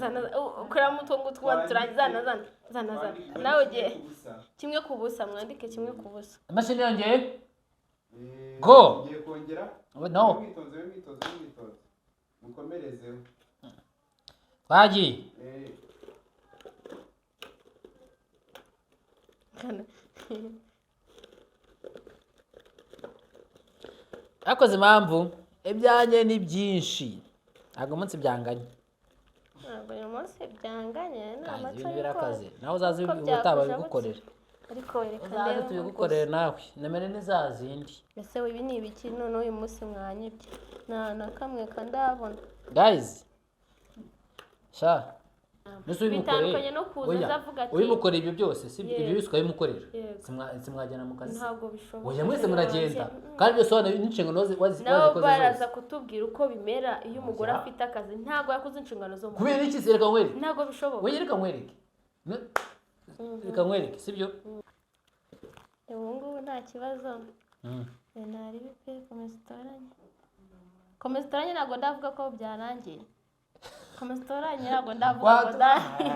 Zana, kuramo utwo ngutwo turangiza. Zana, zana, zana, zana nawe ugiye. Kimwe ku busa. 1-0, mwandike 1-0. Imashini yongeye. Go. Ngiye kongera. No. Mwitonze, mwitonze, mwitonze, mukomerezeho. Twagiye. Kana- Akoze impamvu ibyanjye ni byinshi, ntabwo umunsi byanganye. Ntabwo uyu munsi byanganye, ni Guys, amaco. ibintu Ariko birakaze, nawe uzaze uko ubutaha byakujabutse. babigukorera. Ariko reka Uzaze ndebe. tubigukorere nawe, nomero ni za zindi. Ese ibi ni ibiki none? Uyu munsi mwanyibye, nta na kamwe kandabona. Guys, sha mbese ubimukoreye Bitandukanye no kuza Oya, aza avuga ati- ubimukoreye ibyo byose si ibyo byose ukabimukorera, Yego. simwajyana mu kazi? Ntabwo bishoboka. Oya, mwese muragenda kandi byose wana n'inshingano Nabo wazikoze baraza zose. kutubwira uko bimera iyo umugore Oya. afite akazi, ntabwo yakoze inshingano zo mu Kubera iki se? Reka nkwereke. Ntabwo bishoboka. Oya, reka nkwereke. Reka nkwereke, sibyo? Ubu ngubu nta kibazo. Ntari pe, komeza utoranye, komeza utoranye. Ntabwo ndavuga ko byarangiye. Komeza utoranye, ntabwo ndavuga ngo Dani,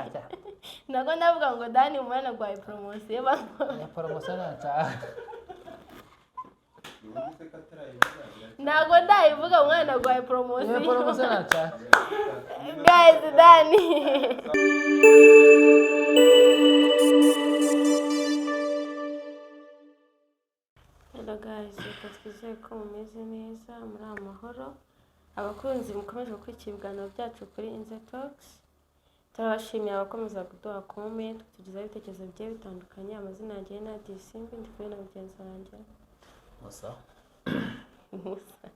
ntabwo ndavuga ngo Dani umwana arwaye poromosiyo. Ya, poromosiyo ntashaka. Ubundi se ko atarayivuga? Ntabwo ndayivuga, umwana arwaye Ya, poromosiyo. poromosiyo ntashaka. Guys, Dani. Hello guys, reka twizere ko mumeze neza, muri amahoro. Abakunzi mukomeje gukurikira ibiganiro byacu kuri Inze Talks, turabashimiye. Abakomeza kuduha comment, kutugezaho ibitekerezo bigiye bitandukanye. Amazina yanjye ni Nadia Simbi, ndi kumwe na mugenzi wanjye Musa. Musa.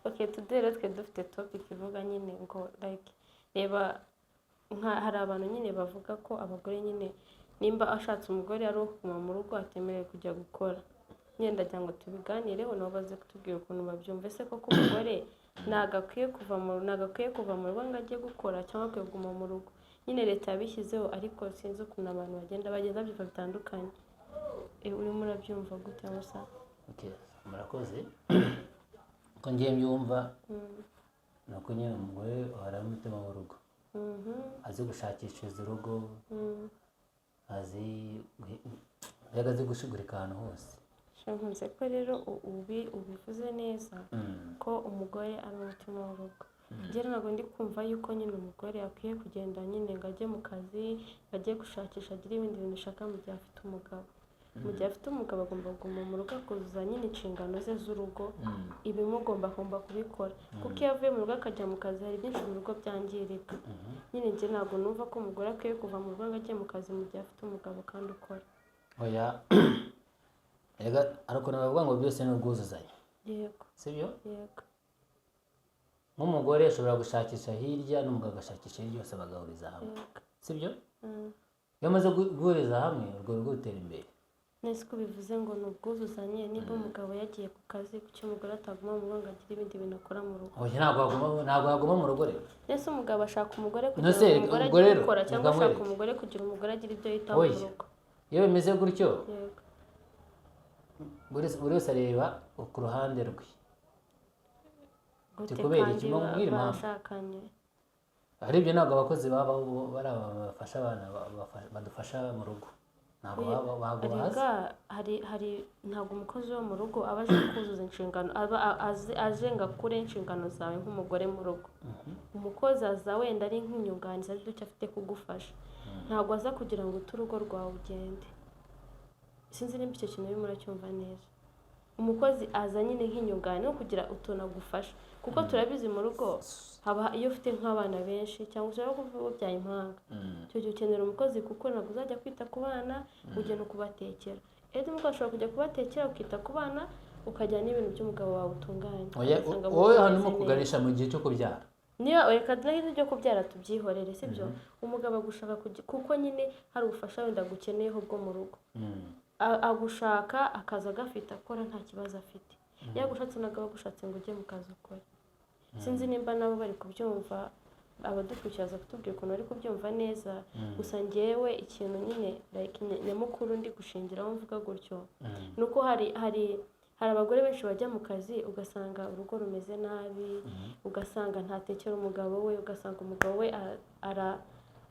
Okay, today rero twe dufite topic ivuga nyine ngo like, reba nka hari abantu nyine bavuga ko abagore nyine nimba ashatse umugore ari uwo kuguma mu rugo, atemerewe kujya gukora. Nyine ndagira ngo tubiganireho, nabo baze kutubwira ukuntu babyumva. Ese koko umugore ntabwo akwiye kuva mu rugo ngo ajye gukora, cyangwa akwiye kuguma mu rugo? Nyine leta yabishyizeho, ariko sinzi ukuntu abantu bagenda babyumva bitandukanye. Urimo urabyumva gute, Musa? Okay, murakoze. Uko ngiye mbyumva ni uko nyine umugore ahora ari umutima w'urugo, azi gushakishiriza urugo, azi mbega azi gushugurika ahantu hose. Nkunze ko rero ubivuze neza ko umugore ari umutima w'urugo. Njye ntabwo ndi kumva yuko nyine umugore akwiye kugenda nyine ngo ajye mu kazi, ngo ajye gushakisha, agire ibindi bintu ashaka mu gihe afite umugabo. Mu gihe afite umugabo agomba kuguma mu rugo, akuzuza nyine inshingano ze z'urugo, ibimugomba agomba kubikora, kuko iyo avuye mu rugo akajya mu kazi, hari byinshi mu rugo byangirika. Nyine njye ntabwo numva ko umugore akwiye kuva mu rugo ngo ajye mu kazi mu gihe afite umugabo kandi ukora. Oya, erega hari ukuntu bavuga ngo byose ni ubwuzuzanye. Yego. Sibyo? Yego. Nk'umugore ashobora gushakisha hirya n'umugabo agashakisha hirya, yose bagahuriza hamwe. Sibyo? Iyo bamaze guhuriza hamwe, urwo rugo rutera imbere. Nese ko bivuze ngo ni ubwuzuzanye, niba umugabo yagiye ku kazi, kuki umugore ataguma mu rugo ngo agire ibindi bintu akora mu rugo? Oya, ntabwo waguma mu rugo rero. Nese umugabo ashaka umugore kugira None se ngo umugore ubwo ajye rero, gukora, cyangwa reka ashaka nkwereke. umugore kugira umugore agire ibyo yitaho mu Oya. rugo? Iyo bimeze gutyo, Yego. buri wese areba ku ruhande rwe. Gute Kubera kandi iki? Mbwira impamvu. bashakanye? Hari ibyo, ntabwo abakozi baba bari aba bafasha abana, badufasha mu rugo, ntabwo ntabwo baza. Erega hari ntabwo umukozi wo mu rugo aba aje kuzuza inshingano, aba aje ngo akure inshingano zawe nk'umugore mu rugo. Umukozi aza wenda ari nk'inyunganizi, ari icyo afite kugufasha, ntabwo aza kugira ngo ute urugo rwawe ugende. Sinzi nimba icyo kintu urimo uracyumva neza. Umukozi aza nyine nk'inyunganizi no kugira utuntu agufasha, kuko turabizi mu rugo haba iyo ufite nk'abana benshi, cyangwa ushobora kuba wabyaye impanga, icyo gihe ukenera umukozi, kuko ntabwo uzajya kwita ku bana ugenda kubatekera. Rero umukozi ashobora kujya kubatekera, ukita ku bana, ukajya n'ibintu by'umugabo wawe utunganya. Oya, ugasanga wowe hano mumeze urimo neza. kuganisha mu gihe cyo kubyara. Niyo reka naho ibyo kubyara tubyihorere, sibyo? Umugabo agushaka kuko nyine hari ubufasha wenda agukeneyeho bwo mu rugo. Agushaka akazi agafite akora, nta kibazo afite. Iyo agushatse ntabwo aba agushatse ngo ujye mu kazi ukore. Sinzi nimba nabo bari kubyumva, abadukurikira baza kutubwira ukuntu bari kubyumva neza. Gusa njyewe ikintu nyine like nyamukuru ndi gushingiraho mvuga gutyo ni uko hari Hari abagore benshi bajya mu kazi, ugasanga urugo rumeze nabi, ugasanga ntatekera umugabo we, ugasanga umugabo we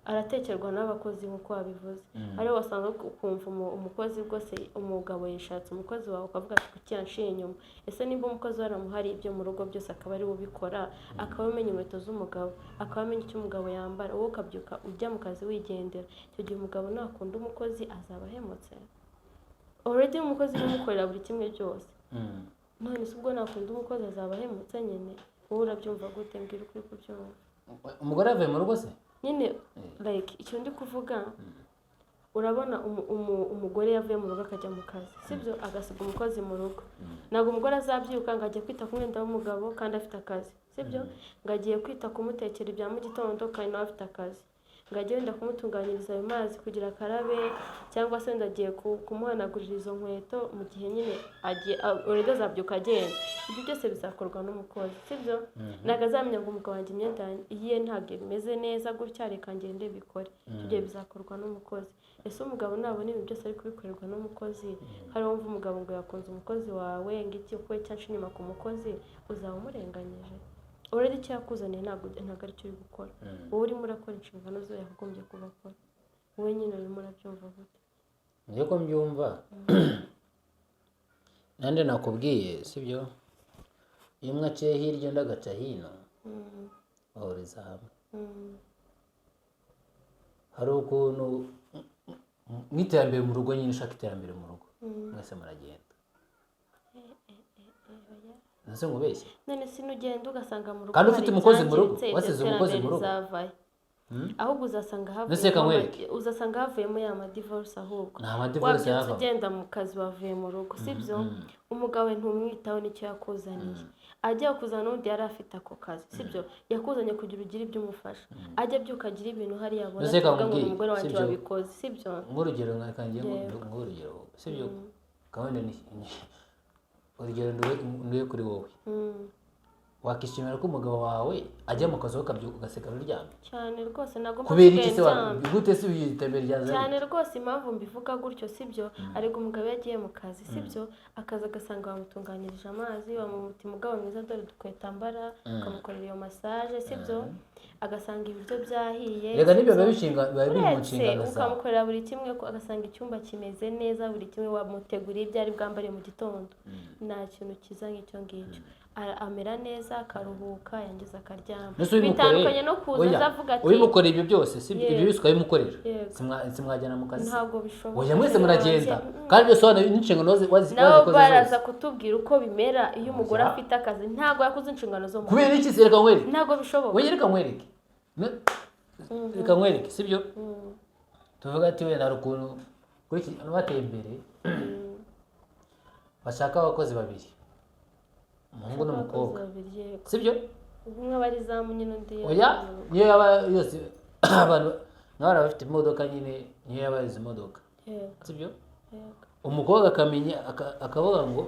aratekerwa n'abakozi nk'uko wabivuze. Ariho wasanga ukumva umukozi rwose, umugabo yishatse umukozi wawe, ukavuga ati: "Kuki yanciye inyuma?" Ese nimba umukozi waramuhariye ibyo mu rugo byose, akaba ari we ubikora, akaba amenya inkweto z'umugabo, akaba amenya icyo umugabo yambara, wowe ukabyuka ujya mu kazi wigendera, icyo gihe umugabo nakunda umukozi azaba ahemutse? Already umukozi niwe umukorera buri kimwe cyose. None se ubwo nakunda umukozi azaba ahemutse nyine? Wowe urabyumva gute? Mbwira uko uri kubyumva. Umugore yavuye mu rugo se? Nyine like icyo ndi kuvuga, urabona umugore yavuye mu rugo akajya mu kazi, sibyo? Agasiga umukozi mu rugo. Ntabwo umugore azabyuka ngo ajye kwita ku mwenda w'umugabo kandi afite akazi, sibyo? Ngo agiye kwita kumutekera ibya mu gitondo kandi nawe afite akazi, ngo ajye wenda kumutunganyiriza ayo mazi kugira akarabe, cyangwa se wenda agiye kumuhanagurira izo nkweto mu gihe nyine agiye, already azabyuka agenda. Ibyo byose bizakorwa n'umukozi, sibyo? Ntabwo azamenya ngo umugabo wanjye imyenda ye ntabwo imeze neza gutya, reka ngende bikore. Icyo gihe bizakorwa n'umukozi. Ese umugabo nabona ibintu byose ari kubikorerwa n'umukozi, hari wumva umugabo ngo yakunze umukozi wawe, ngo iki kuba cyaca inyuma ku mukozi, uzaba umurenganyije? Already icyo yakuzaniye ntabwo aricyo uri gukora. Wowe urimo urakora inshingano zo yakagombye kuba akora. Wowe nyine urimo urabyumva gute? Njye ko mbyumva, nande nakubwiye, sibyo? Iyo umwe aciye hirya undi agaca hino, bahuriza hamwe. Hari ukuntu nk'iterambere mu rugo nyine, ushaka iterambere mu rugo, mwese muragenda. Ese nkubeshye? None se nugenda ugasanga mu rugo Kandi hari ufite umukozi mu rugo, ibyangiritse, iryo wasize umukozi mu terambere rugo. rizavahe? Ahubwo uzasanga Mbese reka havuyemo nkwereke. Uzasanga havuyemo ya madivorce ahubwo. Nta madivorce Wabyutse yavamo. ugenda mu kazi, wavuye mu rugo, sibyo? Umugabo ntumwitaho, nicyo yakuzaniye. Ajya kuzana n'undi yari afite ako kazi, sibyo? Yakuzanye kugira ugire ibyo umufasha. Ajya abyuka agira ibintu hariya abona, Mbese reka tuvuga ngo ni nkubwire, umugore wanjye sibyo? wabikoze, sibyo? Nk'urugero nka kangiye Yego. nk'urugero, sibyo? Gahunda ni urugero nduwe kuri wowe. Wakishimira ko umugabo wawe ajya mu kazi, ukabyuka ugasigara uryamye? Cyane rwose, ntabwo mba Kubera iki nsigaye se wa ndyamye. Gute se iterambere ryaza? Cyane rwose, impamvu mbivuga gutyo, sibyo? Ariko umugabo iyo agiye mu kazi, sibyo, akaza agasanga bamutunganyirije amazi, bamuta umugabo mwiza, dore udukweto ambara, ukamukorera iyo massage, sibyo? Agasanga ibiryo byahiye, Reka n'ibyo sibyo? biba biba biri mu Uretse nshingano zawe. ukamukorera buri kimwe, agasanga icyumba kimeze neza, buri kimwe wamuteguriye ibyo ari bwambare mu gitondo. Nta kintu cyiza nk'icyo ngicyo. Amera neza, akaruhuka, yangiza akaryama. Mbese ubimukoreye Bitandukanye no kuza Oya, aza avuga ati ubimukoreye ibyo byose, si Yego. ibyo byose ukabimukorera, Yego. Simwajyana mu kazi? Ntabwo bishoboka. Oya, mwese muragenda. Mm. Kandi byose wana n'inshingano Nabo wazikoze baraza zose. kutubwira uko bimera iyo umugore Oya. afite akazi, ntabwo yakoze inshingano zo mu Kubera rugo. iki se? Reka nkwereke. Ntabwo bishoboka. Oya, reka nkwereke. Reka nkwereke, sibyo? Tuvuga ati wenda hari ukuntu kuri iki bateye imbere, bashaka abakozi babiri, umuhungu n'umukobwa. Abakozi babiri, yego. Sibyo? Umwe aba ari izamu nyine, undi Oya, niyo yaba yose, abantu nk'abari bafite imodoka nyine, niyo yaba izi modoka, sibyo? Yego. Umukobwa akamenya akavuga ngo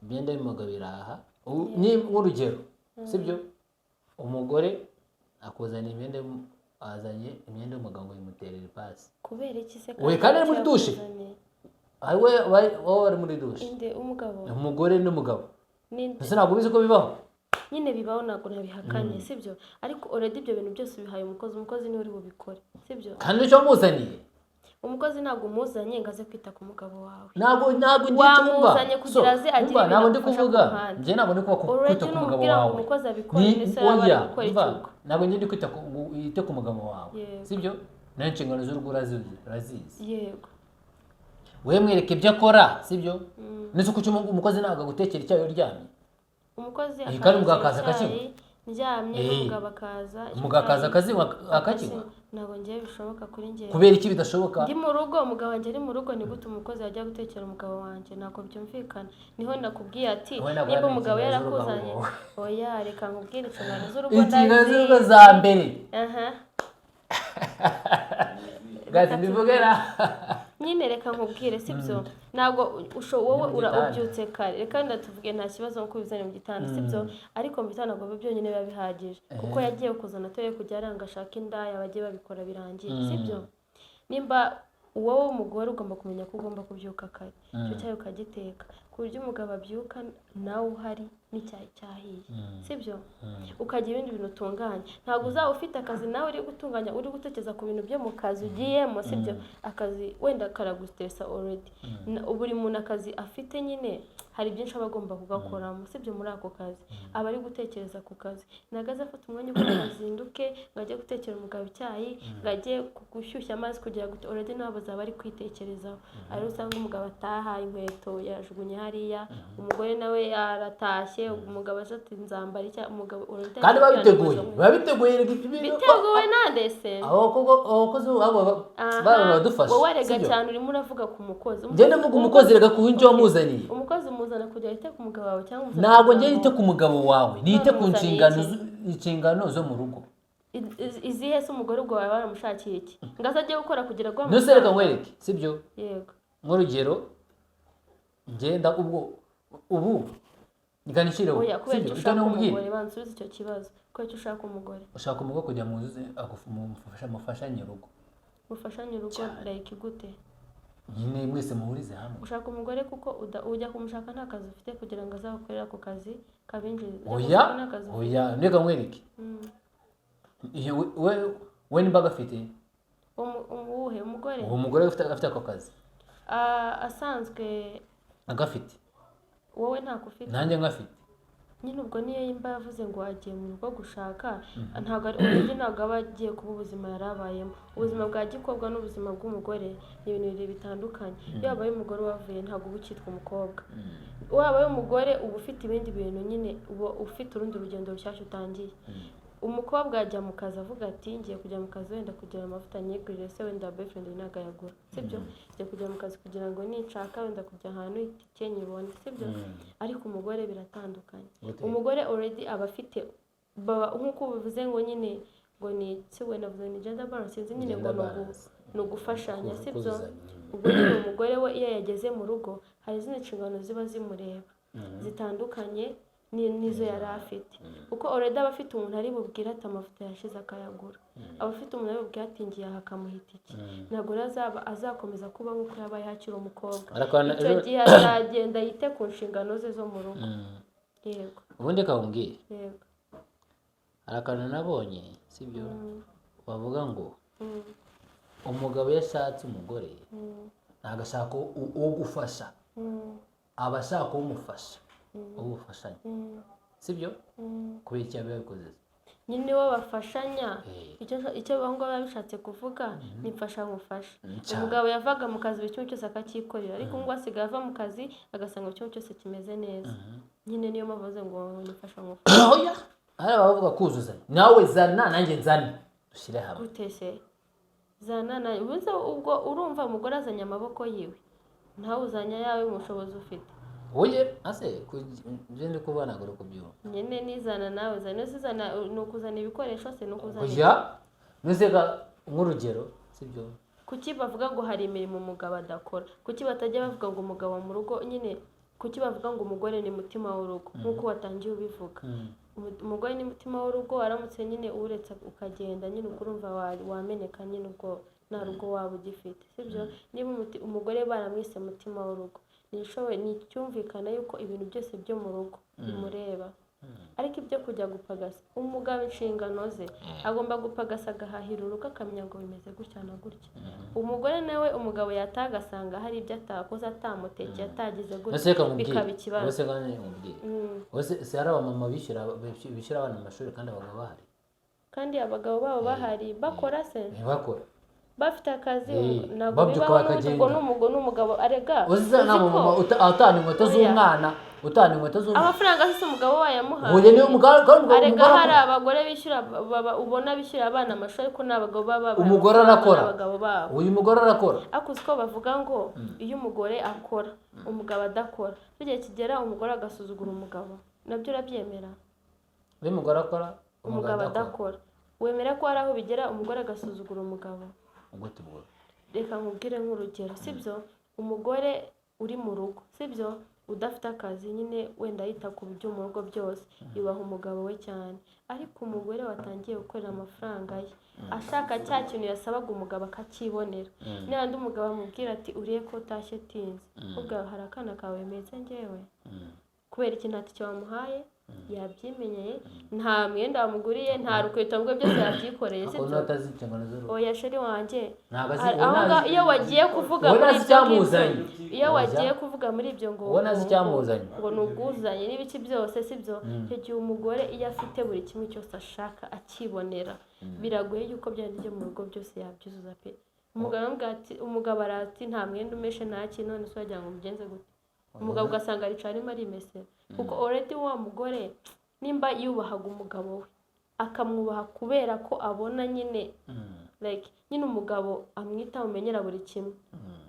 imyenda y'umugabo iraha. Ni nk'urugero, sibyo? Umugore akuzana imyenda azanye imyenda y'umugabo ngo yimuterere ipasi. Kubera iki se? Oya, kandi ari muri douche. Yakuzaniye? Ah, we wowe wari muri douche. Inde? Umugabo? Umugore n'umugabo. Ninde? Ese ntabwo ubizi ko bibaho? Nyine bibaho, ntabwo nabihakanye, sibyo? Ariko already ibyo bintu byose ubihaye umukozi, umukozi niwe uri bubikore, sibyo? Kandi nicyo wamuzaniye. Umukozi ntabwo umuzanye ngo aze kwita ku mugabo wawe. Ntabwo ngiye cyumva. Wamuzanye kugira aze agire Umva, ibintu ntabwo ndi agufasha ku kuvuga ruhande. Njye ntabwo ndi kuvuga Already kwita ku mugabo numubwira ngo wawe. umukozi abikore, ndetse yaba ari Oya, gukora umva, ikigo. ntabwo njye ndi kwita ku wite ku mugabo wawe. Yego. Sibyo? Nayo inshingano z'urugo urazizi, urazizi. Yego. Wowe mwereke ibyo akora, sibyo? Ndetse kuki umukozi ntabwo agutekera icyayi uryamye? Umukozi Eh, kandi umugabo akaza icyayi akakinywa. ndyamye, Eh. n'umugabo akaza icyo Umugabo akaza cyayi akazinywa, akakinywa. Ntabwo ngiye bishoboka kuri njye. Kubera iki bidashoboka? Ndi mu rugo, umugabo wanjye ari mu rugo, ni gute umukozi yajya gutekera umugabo wanjye? Ntabwo byumvikana. Niho nakubwiye ati Wowe ntabwo nimba uramenya umugabo inshingano z'urugo yarakuzanye ahubwo. Oya, reka nkubwire inshingano z'urugo. Inshingano z'urugo Ndazizi. za mbere. Aha. Gazi mbivuge ra. Nyine reka nkubwire, sibyo? Ntabwo wowe Ni mu ura gitanda. ubyutse kare, reka wenda tuvuge nta kibazo nkuko ubizanye mu gitanda, sibyo? Ariko mu gitanda ntabwo biba byonyine biba bihagije, kuko yagiye kuzana atoye kujya aranga ashaka indaya bajye babikora birangiye, sibyo? Nimba wowe umugore ugomba kumenya ko ugomba kubyuka kare, icyo cyayi ukagiteka. ku buryo umugabo abyuka nawe uhari n'icyayi cyahiye, sibyo? Ukagira ibindi bintu utunganya. Ntabwo uzaba ufite akazi nawe uri gutunganya, uri gutekereza ku bintu byo mu kazi ugiyemo, sibyo? Akazi wenda karagustressa already. Buri muntu akazi afite nyine hari byinshi aba agomba kugakoramo, sibyo? Muri ako kazi aba ari gutekereza ku kazi, ntabwo azafata umwanya wo kugira ngo azinduke ngo ajye gutekera umugabo icyayi, ngo ajye gushyushya amazi kugira ngo already nawe bazaba bari kwitekerezaho. Ariho usanga umugabo ataha inkweto yajugunye hariya, umugore nawe yaratashye, umugabo aje ati nzambara icya umugabo already Kandi ari babiteguye. kwihanaguza. Babiteguye Biteguwe nande se? Abakozi abo Aha, baba badufasha. Wowe erega Sibyo? cyane urimo uravuga ku mukozi. Njye ndavuga umukozi rega, ku icyo wamuzaniye. Umukozi umuzana kugira yite ku mugabo wawe cyangwa umuzana Ntabwo kugira njye ngo nite ku mugabo wawe, nite ku None umuzaniye nshingano iki? Inshingano zo mu rugo. Izihe se? Umugore ubwo wawe waramushakiye iki ngo aze ajye gukora kugira ngo Nose reka nkwereke, sibyo? Yego. Nk'urugero, ngenda ubwo ubu nganishyireho. Oya, kubera Sibyo? icyo Icyo ushaka nakubwira. umugore, bansubize icyo kibazo, kubera icyo ushaka umugore. Ushaka umugore kugira ngo muzuze mufashanye urugo. Mufashanye urugo like gute? Nyine mwese muhurize hamwe. Ushaka umugore kuko ujya kumushaka nta kazi ufite kugira ngo azagukorere ako kazi kabinjiriza. Ujya Oya. kumushaka nta kazi ufite. Oya, reka nkwereke. Iyo we nimba agafite. Uwuhe umugore? Uwo mugore afite ako kazi. Ah, asanzwe. Agafite. Wowe ntako ufite. Nanjye ngafite. Nyine ubwo niyo yimba yavuze ngo agiye mu rugo gushaka, ntabwo ari uburyo, ntabwo aba agiye kuba ubuzima yari abayemo. Ubuzima bwa gikobwa n'ubuzima bw'umugore ni ibintu bibiri bitandukanye. Iyo wabaye umugore wavuye, ntabwo uba ukitwa umukobwa. Wabaye umugore uba ufite ibindi bintu nyine, uba ufite urundi rugendo rushyashya utangiye. Umukobwa ajya mu kazi avuga ati ngiye kujya mu kazi wenda kugira amavuta nyigurire, se wenda boyfriend ntabwo ayagura, sibyo? Ngiye kujya mu kazi kugira ngo ninshaka wenda kujya ahantu itike nyibone, sibyo? Ariko umugore biratandukanye. Gute? Umugore already aba afite baba nk'uko ubivuze ngo nyine ngo ni si we navuze ni gender balance, sinzi nyine ngo Gender ni balance. Ni ugufashanya, sibyo? Kuzuzanya. Ubwo nyine umugore we iyo yageze mu rugo hari izindi nshingano ziba zimureba zitandukanye n'izo yari afite, kuko already aba afite umuntu ari bubwire ati amavuta yashize akayagura, aba afite umuntu ari bubwire ati ngiye aha akamuha itike. Ntabwo rero azaba azakomeza kuba nk'uko yabaye akiri umukobwa. Ariko Icyo gihe azagenda yite ku nshingano ze zo mu rugo. Yego. Ubundi reka nkubwire. Yego. Hari akantu nabonye, sibyo, bavuga ngo umugabo iyo ashatse umugore ntabwo ashaka uwo gufasha, aba ashaka umufasha, uwo bufashanya, sibyo? Kubera icyo aba yabikoze. Nyine wo bafashanya. Icyo aho ngaho biba bishatse kuvuga ni mfasha nkufashe. Cyane. Umugabo yavaga mu kazi buri kimwe cyose akacyikorera, ariko ubu ngubu asigaye ava mu kazi agasanga buri kimwe cyose kimeze neza. Nyine niyo mpamvu bavuze ngo ni mfasha nkufashe. Oya, hari abavuga kuzuzanya, nawe zana nanjye nzane dushyire hamwe. Gute se zana na ubuze? Ubwo urumva umugore azanye amaboko yiwe, ntawe uzanye ayawe mu bushobozi ufite. Oye, ase ibyo ndi kuvuga ntabwo uri kubyumva. Nyine nizana nawe zana, zizana ni ukuzana ibikoresho se, ni ukuzana? Oya, nuzega nk'urugero, sibyo? Kuki bavuga ngo hari imirimo umugabo adakora? Kuki batajya bavuga ngo umugabo mu rugo nyine, kuki bavuga ngo umugore ni mutima w'urugo nk'uko watangiye ubivuga? Umugore ni mutima w'urugo, aramutse nyine uretse ukagenda nyine ubwo urumva wameneka nyine, ubwo nta rugo waba ugifite, sibyo? Niba umugore baramwise mutima w'urugo, ntishoboye, ni icyumvikana yuko ibintu byose byo mu rugo bimureba. Ariko ibyo kujya gupagasa, umugabo inshingano ze agomba gupagasa, agahahira urugo, akamenya ngo bimeze gutya na gutya. Umugore nawe umugabo yataha agasanga hari ibyo atakoze, atamutekeye, atagize Ese reka gutya, nkubwire. bikaba ikibazo. Ese reka nkubwire. Ese si hari abamama bishyura abana amashuri kandi abagabo bahari? Kandi abagabo babo bahari bakora se? Ntibakora. Bafite akazi. Ntabwo Babyuka bibaho n'ubundi ubwo. bakagenda. N'umugabo arega. Uzi nta Uzi ko mumama utahana inkweto Oya. z'umwana, utahana inkweto z'umwana. Amafaranga se umugabo wayamuhaye? Huye niyo umugabo kandi Arega umugore hari arakora. abagore bishyura ubona bishyura abana amashuri, ariko ni abagabo baba babahaye Umugore amafaranga arakora. n'abagabo babo. Uyu mugore arakora. Ariko uzi ko bavuga ngo iyo umugore akora umugabo adakora, igihe kigera umugore agasuzugura umugabo, nabyo urabyemera? Uyu mugore akora, umugabo adakora, wemera ko hari aho bigera umugore agasuzugura umugabo? Gute ubwo? Reka nkubwire nk'urugero, sibyo? Umugore uri mu rugo, sibyo? Udafite akazi nyine wenda yita ku byo mu rugo byose, yubaha umugabo we cyane. Ariko umugore watangiye gukorera amafaranga ye, ashaka cya kintu yasabaga umugabo akacyibonera, niba undi umugabo amubwira ati: "Uriye ko utashye tinze?" Ubwo hari akana kawe meze njyewe. Kubera iki? Nta tike wamuhaye, yabyimenyeye, nta mwenda wamuguriye, nta rukweto ngo byose yabyikoreye. Ariko Sibyo? utazi inshingano z'urugo. Oya chéri wanjye. Ntabwo azi. Aho ngaho iyo wagiye kuvuga Uwo muri ntazi ibyo icyamuzanye. ngibyo, iyo Oya. wagiye kuvuga muri ibyo ngo Uwo ntazi icyamuzanye. ngo ni ubwuzuzanye n'ibiki byose, sibyo? Icyo gihe umugore iyo afite buri kimwe cyose ashaka akibonera, biragoye yuko byari byo mu rugo byose yabyuzuza pe. Umugabo aramubwira ati, umugabo arati nta mwenda umeshe, nta kintu, none se wagira ngo mugenze gute? Umugabo ugasanga aricara arimo arimesera, kuko already wa mugore nimba yubahaga umugabo we, akamwubaha kubera ko abona nyine like nyine umugabo amwita amumenyera buri kimwe,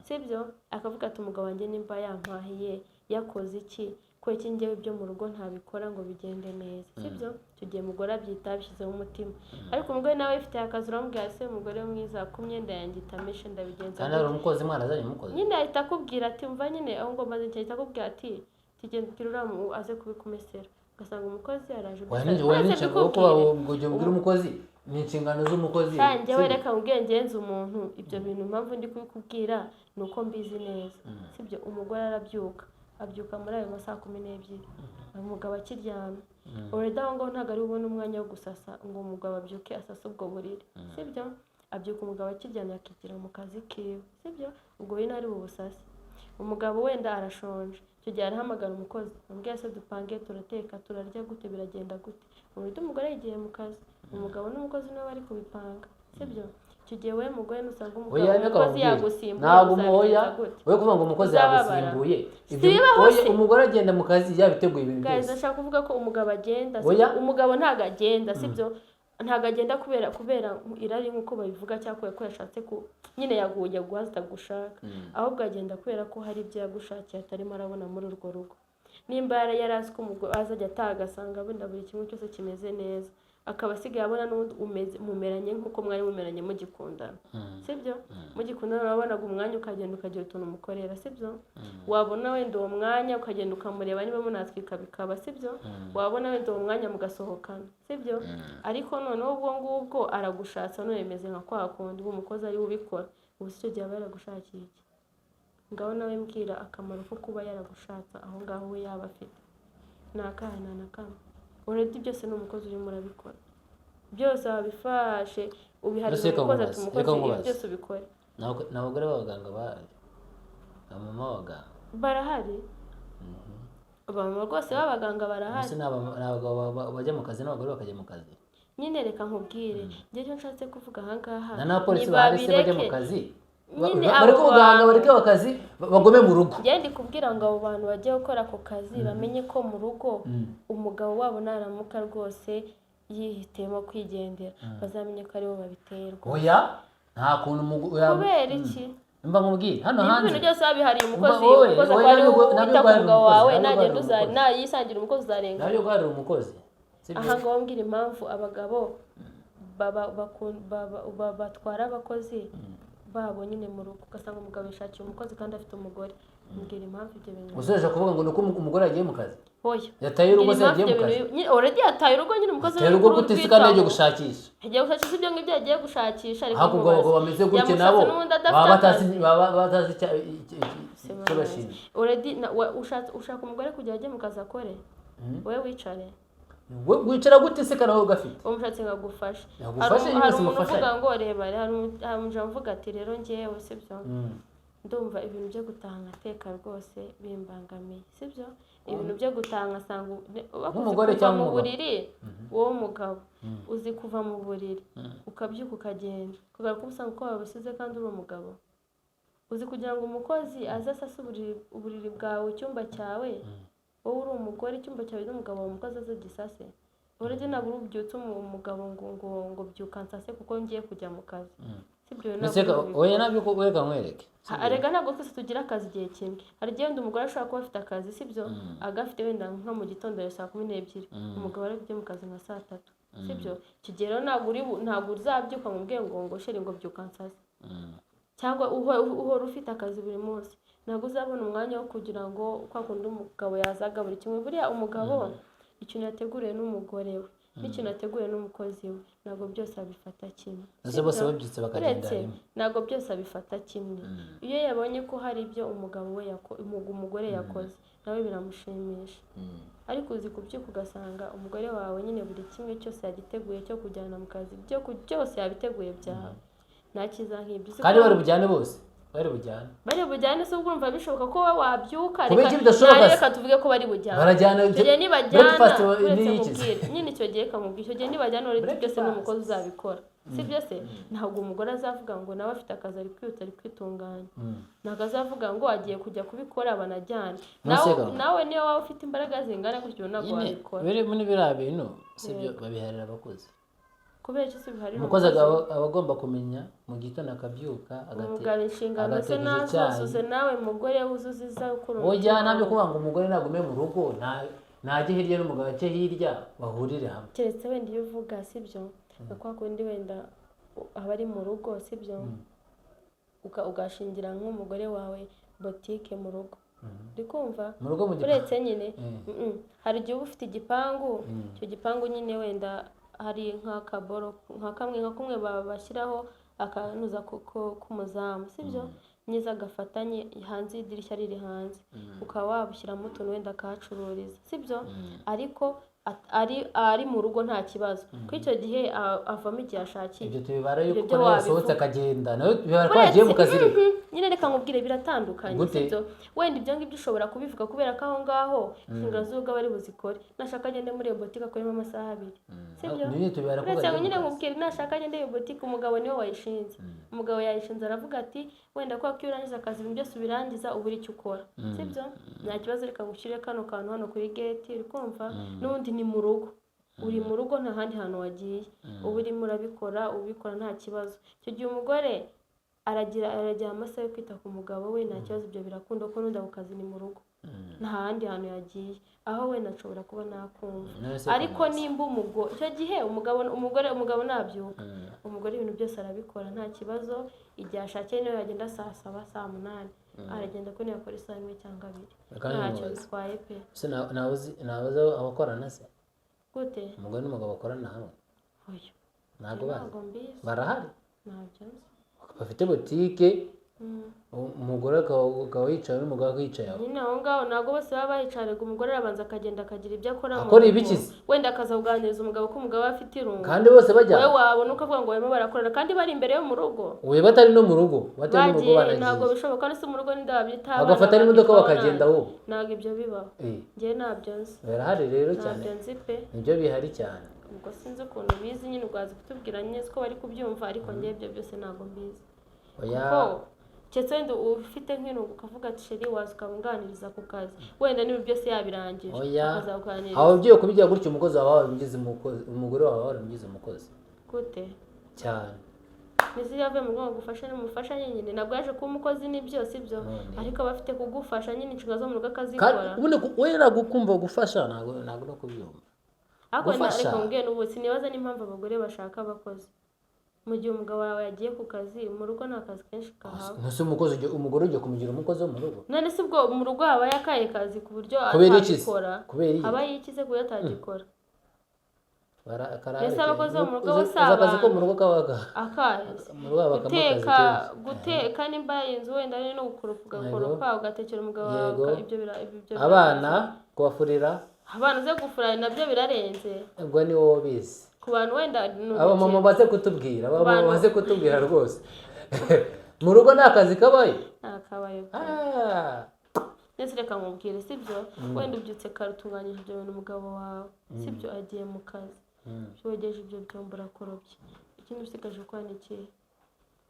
sibyo? Akavuga ati: "Umugabo wanjye nimba yampahiye, yakoze iki, ko iki njyewe ibyo mu rugo ntabikora ngo bigende neza?" Sibyo? Icyo gihe umugore abyita abishyizeho umutima. Ariko umugore nawe wifitiye akazi, uramubwira: "Se umugore mwiza, ko imyenda yanjye itameshe, ndabigenza Kandi hari gute?" umukozi, mwana azanye umukozi. Nyine ahita akubwira ati: "Umva nyine aho ngo maze." Ahita akubwira ati: "Tugenda ubwira uriya aze kubikumesera." Ugasanga umukozi araje. Oya, gusa oya, uretse ni inshingano wo kuba mbikubwire. ngo ujye ubwire umukozi, ni inshingano z'umukozi. Njyewe Sibyo? reka mubwire, ngenzi umuntu ibyo bintu, impamvu ndi kubikubwira ni uko mbizi neza, sibyo? Umugore arabyuka, abyuka muri ayo masaha 12, umugabo akiryamye. Already aho ngaho ntabwo ari bubone umwanya wo gusasa ngo umugabo abyuke asase ubwo buriri, sibyo? Abyuka umugabo akiryamye, akigira mu kazi kiwe, sibyo? Ubwo we ntari bubusase. Umugabo wenda arashonje, icyo gihe arahamagara umukozi, amubwira: "Se dupange, turateka, turarya gute, biragenda gute?" Uburyo umugore yigiye mu kazi, umugabo n'umukozi nibo bari kubipanga, sibyo? Icyo gihe wowe mugore nusanga umugabo Oya, reka umukozi nkubwire. yagusimbuye, Ntabwo oya, uzabigenza gute? wowe kuvuga ngo umukozi Uzababara. yagusimbuye, ibyo Sibibaho oya, se? Umugore agenda mu kazi yabiteguye ibintu Guys, byose. ndashaka kuvuga ko umugabo agenda, sibyo? Oya. Umugabo ntabwo agenda, sibyo? Ntabwo agenda kubera irari nk'uko babivuga, cyangwa kubera ko yashatse ku nyine yaguye guhaza atagushaka. Ahubwo agenda kubera ko hari ibyo yagushakiye atarimo arabona muri urwo rugo. Nimba yari azi ko umugore azajya ataha agasanga wenda buri kimwe cyose kimeze neza, akaba asigaye abona n'ubundi umeze mumeranye nk'uko mwari mumeranye mugikundana, sibyo? Mugikundana wabonaga umwanya ukagenda ukagira utuntu umukorera, sibyo? Wabona wenda uwo mwanya ukagenda ukamureba, niba munatwika bikaba, sibyo? Wabona wenda uwo mwanya mugasohokana, sibyo? Ariko noneho ubwo ngubwo aragushatse none bimeze nka kwa kundi uba umukozi ari we ubikora. Ubu si icyo gihe aba yaragushakiye iki? Ngaho nawe mbwira akamaro ko kuba yaragushatse aho ngaho we yaba afite ni akahe? Nta na kamwe. Already byose ni umukozi urimo urabikora byose, wabifashe ubiharira Mbese reka umukozi, ati nkubaze, umukozi reka ibi nkubaze. byose ubikore. Ni abagore b'abaganga bahari, abamama b'abaganga. Barahari, abamama rwose b'abaganga barahari. Mbese ni abagabo bajya mu kazi n'abagore bakajya mu kazi? Nyine reka nkubwire, njye icyo nshatse kuvuga aha ngaha, Na n'abapolisi bahari se bajya mu nibabireke. kazi? Nyine Bareke abo ubuganga, bantu- bareke akazi, bagume mu rugo. Njye ndi kubwira ngo abo bantu bagiye gukora ako kazi bamenye ko mu rugo umugabo wabo naramuka rwose yihitiyemo kwigendera, bazamenye ko aribo babiterwa. Oya, nta kuntu oya, Kubera iki? Mba nkubwire, hano Niba hanze ibintu byose babihariye umukozi, Umva, wowe, umukozi wowe akaba ariwe nabyo wita ku guharira mugabo umukozi, wawe, nabyo nagenda guharira uza umukozi. nayisangira umukozi uzarenga. Nabyo guharira umukozi, sibyo? Aha ngaho mbwira impamvu abagabo batwara abakozi babo nyine mu rugo, ugasanga umugabo yishakiye umukozi kandi afite umugore. Mbwira impamvu ibyo bintu. Usoje kuvuga ngo ni uko umugore yagiye mu kazi? Oya. Yataye urugo Mbwira se, impamvu yagiye mu ibyo kazi? bintu nyine already yataye urugo nyine, umukozi Yataye uri urugo gute se kandi yagiye kurwitaho. gushakisha? Yagiye gushakisha, ibyo ngibyo yagiye gushakisha, ariko Ariko ubwo abagabo bameze gutyo yamushatse nabo n'ubundi adafite baba batazi akazi. baba batazi icyo bashinzwe. Already ushaka umugore kugira ajye mu kazi akore, wowe wicare. We wicara gute se kandi wowe ugafite? Umushatsi ngo agufashe. Yagufashe, Hari nyine hari si umuntu umufasha. uvuga ngo reba, hari umujama uvuga ati: "Rero njyewe, sibyo, ndumva ibintu byo gutaha nkateka rwose bimbangamiye, sibyo? Ibintu byo gutaha ngasanga uzi Nk'umugore kuva cyangwa mu umugabo? buriri, wowe umugabo, uzi kuva mu buriri ukabyuka ukagenda ukagaruka usanga uko wabisize kandi uri umugabo? Uzi kugira ngo umukozi aze asase uburiri bwawe, icyumba cyawe, wowe uri umugore, icyumba cyawe n'umugabo wawe, umukozi aze gisase? Uretse ntabwo ubyutse umugabo ngo byuka nsase kuko ngiye kujya mu kazi, sibyo?" Mbese Ntabwo uri oya, nabyo reka nkwereke. Erega ntabwo twese tugira akazi igihe kimwe. Hari igihe wenda umugore ashobora kuba afite akazi, sibyo, agafite wenda nko mu gitondo ya saa 12, umugabo ari bujye mu kazi nka saa 3, sibyo? Icyo gihe rero ntabwo uzabyuka ngo ubwenge ngo chéri ngo byuka nsase, cyangwa uhora ufite akazi buri munsi. Ntabwo uzabona umwanya wo kugira ngo kwa kundi umugabo yazaga buri kimwe. Buriya umugabo ikintu yateguriwe n'umugore we n'ikintu yateguriwe n'umukozi we, ntabwo byose abifata kimwe. Ese bose Sibyo? babyutse bakagenda Uretse rimwe? Ntabwo byose abifata kimwe. Iyo yabonye ko hari ibyo umugabo we umugore yakoze, nawe biramushimisha. Ariko uzi kubyuka ugasanga umugore wawe nyine buri kimwe cyose yagiteguye cyo kujyana mu kazi, byose yabiteguye byawe, nta cyiza nk'ibyo. Uzi Kandi ko bari bujyane, bose bari bujyane. Bari bujyane se? Ubwo urumva bishoboka ko wowe wabyuka? Kubera iki bidashoboka se? Reka tuvuge ko bari bujyane. Barajyana. Icyo gihe nibajyana, Breakfast uretse ni iki se? nkubwire nyine, icyo gihe kamubwira, icyo gihe nibajyana, uretse byose Breakfast. n'umukozi uzabikora, si byo se? Ntabwo umugore azavuga ngo nawe afite akazi, ari kwihuta, ari kwitunganya. Ntabwo azavuga ngo agiye kujya kubikora banajyane. Nonese Nawe gahunda. nawe niyo waba ufite imbaraga zingana gutyo, ntabwo Nyine wabikora. biri muri biriya bintu, sibyo, babiharira abakozi. Kubera iki se biharira Umukozi umukozi? aba agomba kumenya mu gitondo akabyuka Umugabo inshingano ze agategura icyayi. Nazuzuze, nawe mugore wuzuze izawe, ukura Oya, umutima ntabyo wawe. kuvuga ngo umugore nagume mu rugo, ntajye hirya n'umugabo ajye hirya, bahurire hamwe. Keretse wenda iyo uvuga, sibyo, nka kwa kundi wenda aba ari mu rugo, sibyo, ugashingira nk'umugore wawe botike mu rugo, uri kumva? Mu rugo mu gipangu. Uretse nyine, hari igihe uba ufite igipangu, icyo gipangu nyine wenda hari nk'akaboro nka kamwe, nka kumwe bashyiraho akanuza k'umuzamu, sibyo, neza gafatanye hanze y'idirishya riri hanze, ukaba wabushyiramo utuntu wenda akahacururiza, sibyo? Ariko ari mu rugo nta kibazo, kuko icyo gihe avamo igihe ashakiye. Ibyo tubibara yuko Ibyo byo nawe yasohotse wabivuga. akagenda, nawe bibara ko yagiye mu kazi reka. Nyine reka nkubwire, biratandukanye. Gute? Sibyo, wenda ibyo ngibyo ushobora kubivuga kubera ko aho ngaho inshingano z'urugo aba ari buzikore, nashaka agende muri iyo botike akoremo amasaha 2, sibyo? Nyine tubibara ko Uretse ngo bagiye nyine mu kazi. nkubwire, nashaka agende iyo botike, umugabo niwe wayishinze. Umugabo yayishinze, aravuga ati wenda kubera ko iyo urangije akazi ibintu byose ubirangiza, ubura icyo ukora, sibyo? Nta kibazo, reka ngushyire kano kantu hano kuri gate, uri kumva? N'ubundi ni mu rugo, uri mu rugo, nta handi hantu wagiye, uba urimo urabikora, ubikora nta kibazo. Icyo gihe umugore aragira amasaha yo kwita ku mugabo we, nta kibazo, ibyo birakunda kuko n'undi ako kazi ni mu rugo, nta handi hantu yagiye. Aho wenda nshobora kuba nakumva. None se Ariko komeza. nimba umugore, icyo gihe umugabo, umugore, umugabo nabyuka, umugore ibintu byose arabikora nta kibazo, igihe ashakiye, niyo yagenda saa 7, saa 8, aragenda, ko yakora isaha imwe cyangwa abiri, Reka ntacyo nkimubaze. bitwaye pe. Ese nawe uzi abakorana se? Gute? Umugore n'umugabo bakorana hamwe? Oya. Ntabwo bazi? Ntabwo mbizi. Barahari. Ntabyo nzi. Bafite botike, umugore akaba yicaye n'umugabo akicaye aho. Nyine aho ngaho ntabwo bose baba bahicarega, umugore arabanza akagenda akagira ibyo akora mu Akora rugo. ibiki se? Wenda akaza kuganiriza umugabo, ko umugabo aba afite irungu. Kandi bose bajya Wowe wabona ukavuga ngo barimo barakorana kandi bari imbere yo mu rugo. We batari no mu rugo, batari no mu rugo. Bagiye, ntabwo Baragiye. bishoboka. Nese mu rugo ninde wabyita abana? Bagafata n'imodoka Bakitwaho bakagenda nabi. bo. Ntabwo ibyo bibaho. Njyewe ntabyo nzi. Birahari rero cyane. Ntabyo nzi pe. Nibyo bihari cyane. Ubwo sinzi ukuntu bizi nyine, ubwazi kutubwira nyine ko bari kubyumva, ariko njyewe ibyo byose ntabwo mbizi. Oya. Kuko keretse wenda ufite nk'irungu ukavuga ati chéri, waza ukamunganiriza ku kazi, wenda niba byose yabirangije, Oya. akazakuganiriza. Aho ugiye kubigira gutyo, umukozi wawe waramugize umukozi, umugore wawe waramugize umukozi. Gute? Cyane. Mbese iyo avuye mu rugo ngo agufashe, n'umufasha nyine, ntabwo yaje kuba umukozi, nibyo, sibyo? None. Ariko aba afite kugufasha nyine inshingano zo mu rugo Kandi akazikora. ubundi we ntabwo ukumva gufasha, ntabwo no kubyumva. Ariko Gufasha. reka nkubwire, n'ubu sinibaza n'impamvu abagore bashaka abakozi mu gihe umugabo wawe yagiye ku kazi. Mu rugo nta kazi kenshi kahaba. Ntuse umukozi umugore ugiye kumugira umukozi wo mu rugo? None se ubwo mu rugo habayo akahe kazi ku buryo Kubera iki se? atabikora? Kubera iki? Habayo iki se ku buryo atagikora? Mbese Karahari. abakozi bo mu rugo Uzi bo si uzi akazi ko abantu? mu rugo kabaga Akahe? Mu rugo habakamo akazi Guteka. kenshi. Guteka, nimba inzu wenda ari no gukoropa, ugakoropa, ugatekera umugabo wawe. Yego. Ibyo Abana kubafurira. Abana uze gufura nabyo birarenze. Ubwo ni wowe ubizi. Ku bantu wenda ni Abamama urugero. baze kutubwira, abamama baze kutubwira rwose, mu rugo nta kazi kabayo? Nta kabayo pe. Ah. Ndetse reka nkubwire, sibyo, wenda ubyutse kare, utunganyije ibyo bintu, umugabo wawe, sibyo, agiye mu kazi, wogeje ibyo byombo, urakorobye, ikindi usigaje gukora ni ikihe?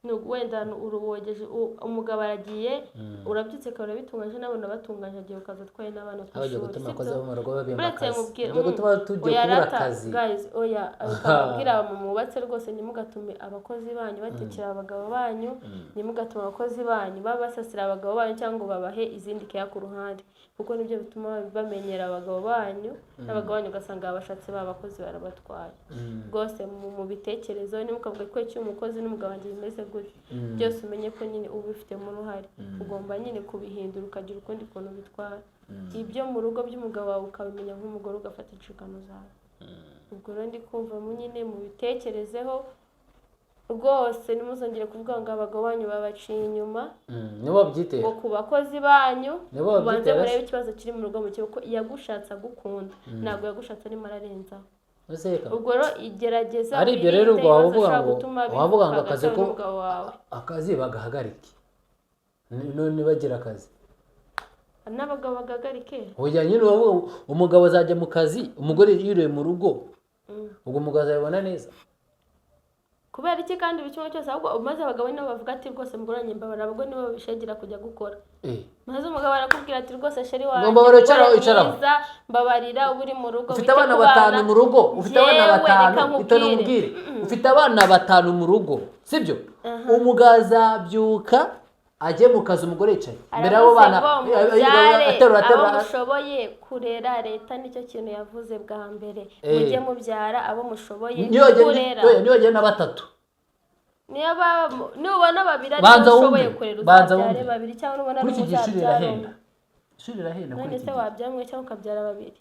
Wenda wogeje, umugabo aragiye, urabyutse kare, urabitunganyije n'abana batunganyije, agiye ku kazi atwaye n'abana ku Aho ugiye ishuri, gutuma sibyo? abakozi bo mu rugo babimba Uretse akazi. nkubwire, Ugiye gutuma tugiye oya kubura rata, akazi. Guys, oya, reka nkubwire, abamama mubatse rwose, ntimugatume abakozi banyu batekera abagabo banyu, ntimugatume abakozi banyu baba basasira abagabo banyu cyangwa ngo babahe izindi keya ku ruhande, kuko nibyo bituma bamenyera abagabo banyu, n'abagabo banyu ugasanga abashatse ba bakozi barabatwaye. Rwose mu bitekerezo ntimukavuge ko icyo umukozi n'umugabo wanjye bimeze. gute, byose umenye ko nyine uba ubifitemo uruhare. Ugomba nyine kubihindura, ukagira ukundi kuntu bitwara ibyo mu rugo by'umugabo wawe, ukabimenya nk'umugore, ugafata inshingano zawe. Ubwo rero ndi kumva nyine mubitekerezeho rwose, ntimuzongere kuvuga ngo abagabo banyu babaciye inyuma Nibo babyitera. ngo ku bakozi banyu. Nibo Mubanze babyitera se? murebe ikibazo kiri mu rugo mu kuko yagushatse agukunda, ntabwo yagushatse arimo ararenzaho. Ese reka Ubwo rero igerageza Ari ibyo rero, wirinde ubwo waba ibibazo uvuga bishobora ngo gutuma wavuga ngo bivuka akazi hagati ko yawe n'umugabo wawe. Akazi bagahagarike, none bagira akazi. N'abagabo bagahagarike. Oya nyine, uravuga ngo umugabo azajya mu kazi, umugore yiriwe mu rugo, ubwo umugabo azabibona neza? Kubera iki kandi buri kimwe cyose ahubwo maze abagabo nibo bavuga ati rwose mugore wanjye mbabara, abagore nibo babishegera kujya gukora. Maze umugabo arakubwira ati rwose chéri wanjye, Mbabarira, umugore icaraho. mwiza, mbabarira, uba uri mu rugo Ufite wite abana ku 5 bana. mu rugo, ufite abana Yewe, 5. reka nkubwire. Itone nkubwire, ufite abana 5 mu rugo, sibyo? Umugabo azabyuka ajye mu kazi, umugore yicaye imbere y'abo Aravuze bana, ngo mubyare aterura abo aterura. mushoboye kurera. Leta nicyo kintu yavuze bwa mbere. Mujye mubyara abo mushoboye kurera. Niyo yagenda na batatu. Niyo baba nubona babiri ari Banza bo ushoboye wumve, kurera, banza uzabyare wumve. babiri, cyangwa nubona Kuri iki gihe ishuri n'uzabyara rirahenda, umwe. Ishuri rirahenda kuri None iki se gihe. wabyara umwe cyangwa ukabyara babiri,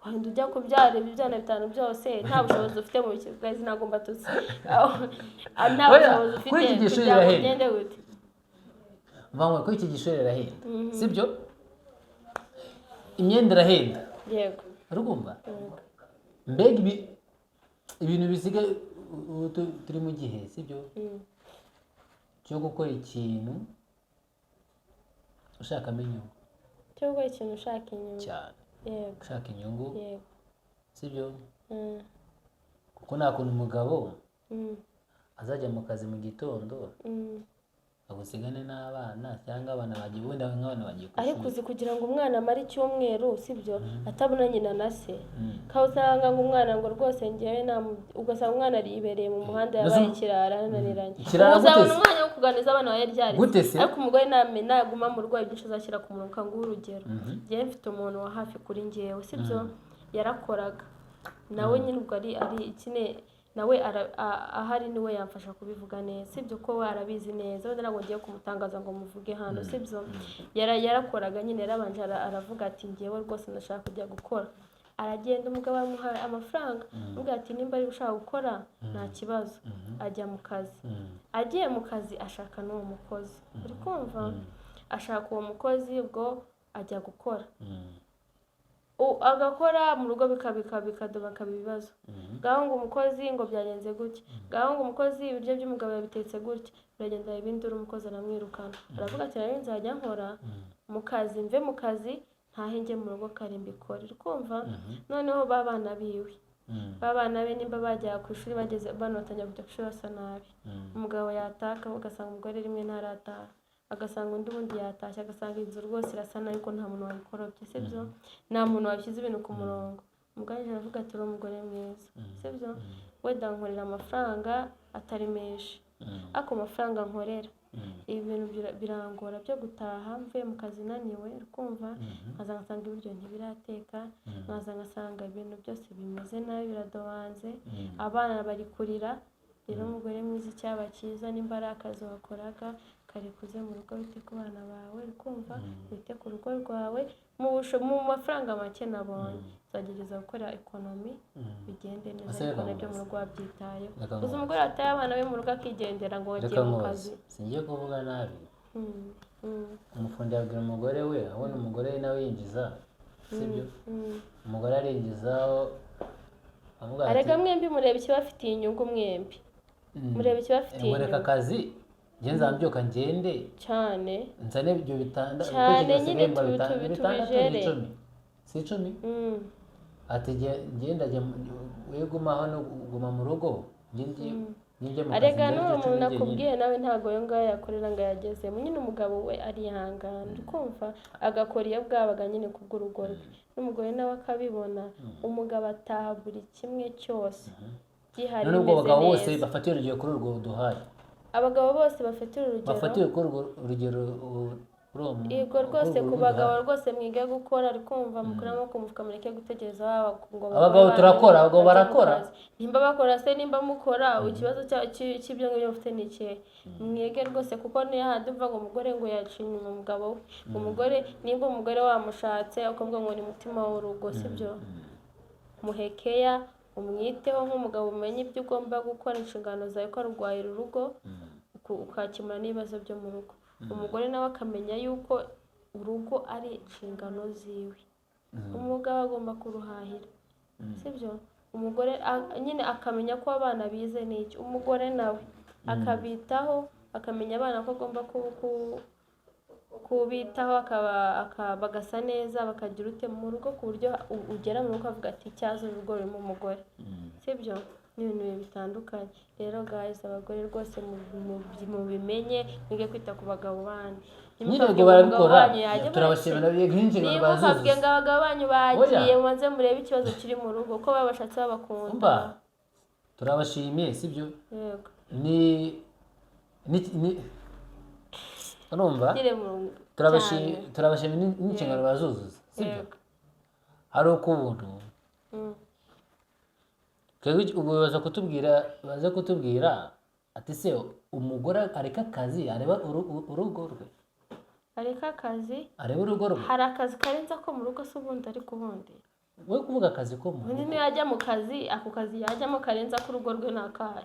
wenda ujya kubyara ibyana 5 byose nta bushobozi ufite mu biki, ntabwo mbatutsi, nta Oya, bushobozi ufite kuri iki gihe ishuri kugira ngo rirahenda. ugende gute? Mva kuri iki gihe ishuri rirahenda, sibyo? Imyenda irahenda. Yego. Urumva mbega ibintu bisigaye ubu, turi mu gihe, sibyo, cyo gukora ikintu ushakamo inyungu. Cyo gukora ikintu ushaka inyungu. Cyane. Yego. Ushaka inyungu. Yego. Sibyo? Kuko nta kuntu umugabo azajya mu kazi mu gitondo agusigane n'abana, cyangwa abana bagiye, wenda nk'abana bagiye ku Ariko ishuri. Uzi kugira ngo umwana amare icyumweru, sibyo, atabona nyina na se, kaho usanga ngo umwana ngo rwose ngewe ugasanga umwana aribereye mu muhanda, yabaye ikirara, ananiranye. Ikirara Ubu uzabona gute se? umwanya wo kuganiriza abana bawe ryari? Gute se? Ariko umugore naguma mu rugo, ibyinshi azashyira ku murongo. Nguhe urugero, njyewe mfite umuntu wa hafi kuri njyewe, sibyo, yarakoraga nawe nyine, ubwo ari ikine nawe ahari niwe yamfasha kubivuga neza, sibyo, ko we arabizi neza. Wenda ntabwo ngiye kumutangaza ngo muvuge hano, sibyo. Yarakoraga nyine, yarabanje aravuga ati ngewe rwose ndashaka kujya gukora. Aragenda, umugabo amuha amafaranga, amubwira ati nimba ari ushaka gukora nta kibazo. Ajya mu kazi. Agiye mu kazi ashaka n'uwo mukozi, uri kumva, ashaka uwo mukozi, ubwo ajya gukora. Agakora mu rugo bikabika bikadoba, bikaba ibibazo. Ngaho ngo umukozi ngo byagenze gutya, ngaho ngo umukozi ibiryo by'umugabo yabitetse gutya, biragenda ibindi, uri umukozi aramwirukana. Aravuga ati rero nzajya nkora mu kazi, mve mu kazi ntahe njye mu rugo kare mbikore. Uri kumva, noneho ba bana biwe, ba bana be nimba bajya ku ishuri, bageze bano batangira kujya ku ishuri basa nabi. Umugabo yataka ugasanga umugore rimwe ntarataha, agasanga undi ubundi yatashye, agasanga inzu rwose irasa nabi, ko nta muntu wayikorobye, sibyo, nta muntu wabishyize ibintu ku murongo. Umugore aravuga ati uri umugore mwiza, sibyo, wenda nkorera amafaranga atari menshi, ariko amafaranga nkorera ibi bintu birangora byo gutaha mvuye mu kazi naniwe, uri kumva, nkaza ngasanga ibiryo ntibirateka, nkaza ngasanga ibintu byose bimeze nabi, biradobanze, abana bari kurira. Rero umugore mwiza, icyaba cyiza nimba ari akazi wakoraga karekuze mu rugo, wite ku bana bawe, uri kumva, wite ku rugo rwawe. Mu mafaranga make nabonye nzagerageza gukora économie, bigende neza. Ese Ariko reka nabyo mu nkubaze. rugo wabyitayeho. Reka Uzi nkubaze. umugore wataye abana be mu rugo akigendera ngo wagiye Reka mu nkubaze. kazi. Singiye kuvuga nabi. Umufundi yabwira umugore we, abona umugore we nawe yinjiza, sibyo? Umugore arinjiza, avuga ati Arega mwembi mureba ikibafitiye inyungu, mwembi mureba ikibafitiye ngo reka inyungu. Akazi njye nzambyuka ngende Cyane. nzane ibyo bitanda. Cyane Uko nyine ngo 6 ni tubijere. 10, si 10? Ati njye ndajya we guma hano, guma mu rugo, njye njye mu kazi Arega njye n'uwo iryo muntu 10 njyenyine. nakubwiye nawe ntabwo ayo ngayo yakorera ngo ayagezemo nyine. Umugabo we arihangana, uri kumva, agakora iyo bwabaga nyine kubw'urugo rwe, n'umugore nawe akabibona. Umugabo ataha buri kimwe cyose gihari, None ubwo bimeze abagabo bose neza. bafatira urugero kuri urwo duhaye. Abagabo bose bafatira urugero. Bafatire kuri urwo rugero. Kuri uwo Yego rwose, kuri ku urwo bagabo ruhande. Rwose mwige gukora, ari kumva mukure amaboko mu mufuka, mureke gutegereza baba ngo Abagabo abagore banyu turakora, abagabo bajye mu barakora. kazi. Nimba bakora se, nimba mukora, ikibazo cy'ibyo ngibyo mufite ni ikihe? Mwige rwose, kuko niyo handi uva ngo umugore ngo yaciye inyuma umugabo we. Umugore, nimba umugore wamushatse ukavuga ngo ni mutima w'urugo, sibyo? Muhekeya, umwiteho nk'umugabo, umenye ibyo ugomba gukora, inshingano zawe, ko arwahira urugo, ukakemura n'ibibazo byo mu rugo. Umugore nawe akamenya yuko urugo ari inshingano ziwe, umugabo agomba kuruhahira, sibyo? Umugore nyine akamenya ko abana bize n'iki, umugore nawe akabitaho, akamenya abana ko agomba kubitaho, bagasa neza, bakagira ute mu rugo, ku buryo ugera mu rugo ukavuga ati: "Cyaza urugo rurimo umugore", sibyo? Ni ibintu bitandukanye. Rero guys, abagore rwose mubimenye, mwige kwita ku bagabo banyu. Nyine Ntimukavuge ubwo ngo umugabo barabikora. wanyu yajya Turabashimira nk'inshingano niba ukavuge bazuzuza. ngo abagabo banyu bagiye, Oya. mubanze murebe ikibazo kiri mu rugo, ko babashatse babakunda. Umva, turabashimiye, sibyo? Yego. Ni urumva Nyine mu cyane. Turabashimiye n'inshingano bazuzuza, sibyo? Yego. Hari ukuntu twebwe ubwo baza kutubwira ati: "Se umugore areka akazi areba urugo rwe?" Areka akazi? Areba urugo rwe. Hari akazi karenze ako mu rugo se ubundi? Ariko ubundi We kuvuga akazi ko mu ubundi rugo. niyo yajya mu kazi, ako kazi yajyamo karenze ak'urugo rwe ni akahe?